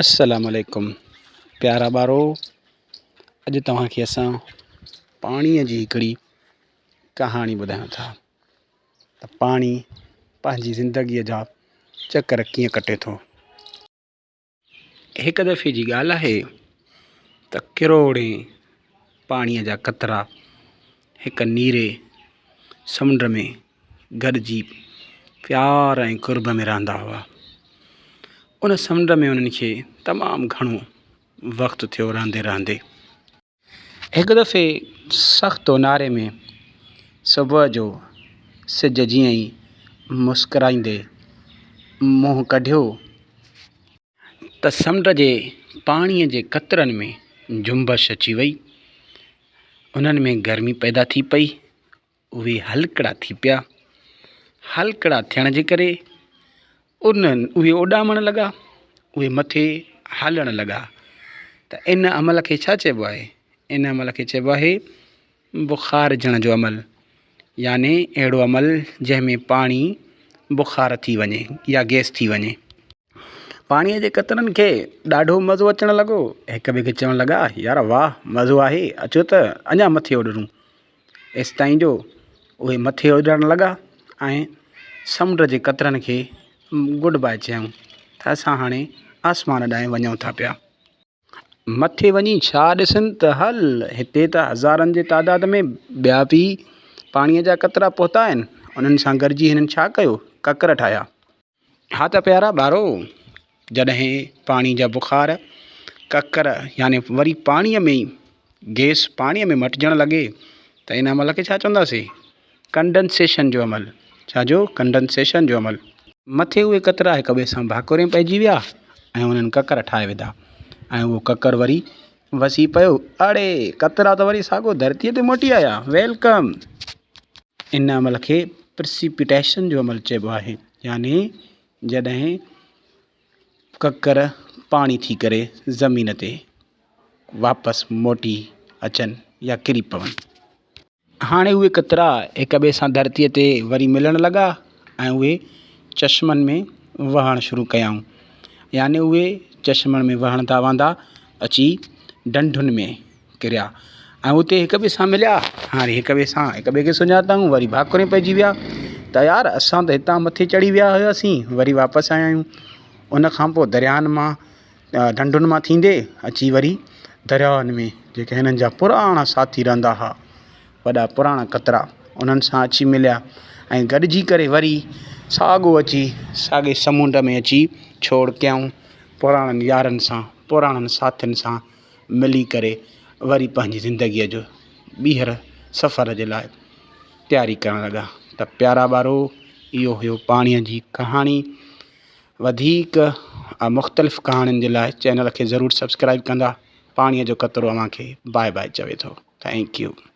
السلام عليڪم پيارا ٻارو اڄ توهان کي اسان پاڻيء جي هڪڙي ڪهاڻي ٻڌايون ٿا ته پاڻي پنهنجي زندگيء جا چڪر ڪيئن ڪٽي ٿو. هڪ دفعي جي ڳالهه آهي ته ڪروڙين پاڻيء جا قطرا هڪ نيري سمنڊ ۾ گڏجي پيار ۽ قرب ۾ رهندا هئا. ان سمنڊ ۾ انهن کي تمام گهڻو وقت ٿيو رهندي رهندي. هڪ دفعي سخت اونهاري ۾ صبح جو سج جيئن ئي مسڪرائيندي منهن ڪڍيو ته سمنڊ جي پاڻيء جي قطرن ۾ جنبش اچي وئي. انهن ۾ گرمي پيدا ٿي پئي. اهي هلڪڙا ٿي پيا. هلڪڙا ٿيڻ جي ڪري انهن اهي اڏامڻ لڳا، اهي مٿي هلڻ لڳا ته ان عمل کي ڇا چئبو آهي؟ ان عمل کي چئبو آهي بخارجڻ جو عمل يعني اهڙو عمل جنهن ۾ پاڻي بخار ٿي وڃي يا گئس ٿي وڃي. پاڻيء جي قطرن کي ڏاڍو مزو اچڻ لڳو. هڪ ٻئي کي چوڻ لڳا، يار واهه مزو آهي، اچو ته اڃا مٿي اڏرون. ايستائين جو اهي مٿي اڏرڻ لڳا ۽ سمنڊ جي قطرن کي گڊ باء چيائون ته اسان هاڻي آسمان ڏانهن وڃون ٿا پيا. مٿي وڃي ڇا ڏسن ته هل هتي ته هزارن جي تعداد ۾ ٻيا به پاڻيء جا قطرا پهتا آهن. انهن سان گڏجي هنن ڇا ڪيو؟ ڪڪر ٺاهيا. ها ته پيارا ٻارو! جڏهن پاڻي جا بخار ڪڪر يعني وري پاڻيء ۾ ئي گئس پاڻيء ۾ مٽجڻ لڳي ته ان عمل کي ڇا چونداسين؟ ڪنڊنسيشن جو عمل. ڇا جو؟ ڪنڊنسيشن جو عمل. مٿي اهي قطرا هڪ ٻئي سان ڀاڪرين پئجي ويا ۽ انهن ڪڪر ٺاهي وڌا ۽ اهو ڪڪر وري وسي پيو. اڙي! قطرا ته وري ساڳو ڌرتيء تي موٽي آيا. Welcome! ان عمل کي پرسيپيٽيشن جو عمل چئبو آهي يعني جڏهن ڪڪر پاڻي ٿي ڪري زمين تي واپس موٽي اچن يا ڪري پون. هاڻي اهي قطرا هڪ ٻئي سان ڌرتيء تي وري ملڻ لڳا ۽ اهي چشمن ۾ وهڻ شروع ڪيائون يعني اهي چشمن ۾ وهندا وهندا اچي ڍنڍن ۾ ڪريا ۽ اتي هڪ ٻئي سان مليا. هاڻي هڪ ٻئي سان هڪ ٻئي کي سڃاتائون وري ڀاڪرين پئجي ويا ته يار اسان ته هتان مٿي چڙهي ويا هياسين وري واپس آيا آهيون ان کان پوءِ دريائن مان ڍنڍن مان ٿيندي اچي وري دريائن ۾ جيڪي هنن جا پراڻا ساٿي رهندا هئا وڏا پراڻا قطرا انهن سان اچي مليا ۽ گڏجي ڪري وري ساڳو اچي ساڳي سمنڊ ۾ اچي ڇوڙ ڪيائون پراڻن يارن سان پراڻن ساٿين سان ملي ڪري وري پنهنجي زندگيء جو ٻيهر سفر جي لاءِ تياري ڪرڻ لڳا ته پيارا ٻارو اهو هيو پاڻيء جي ڪهاڻي وڌيڪ مختلف ڪهاڻين جي لاءِ چينل کي ضرور سبسڪرائب ڪندا پاڻيء جو قطرو اوهان کي باءِ باءِ چوي ٿو thank you.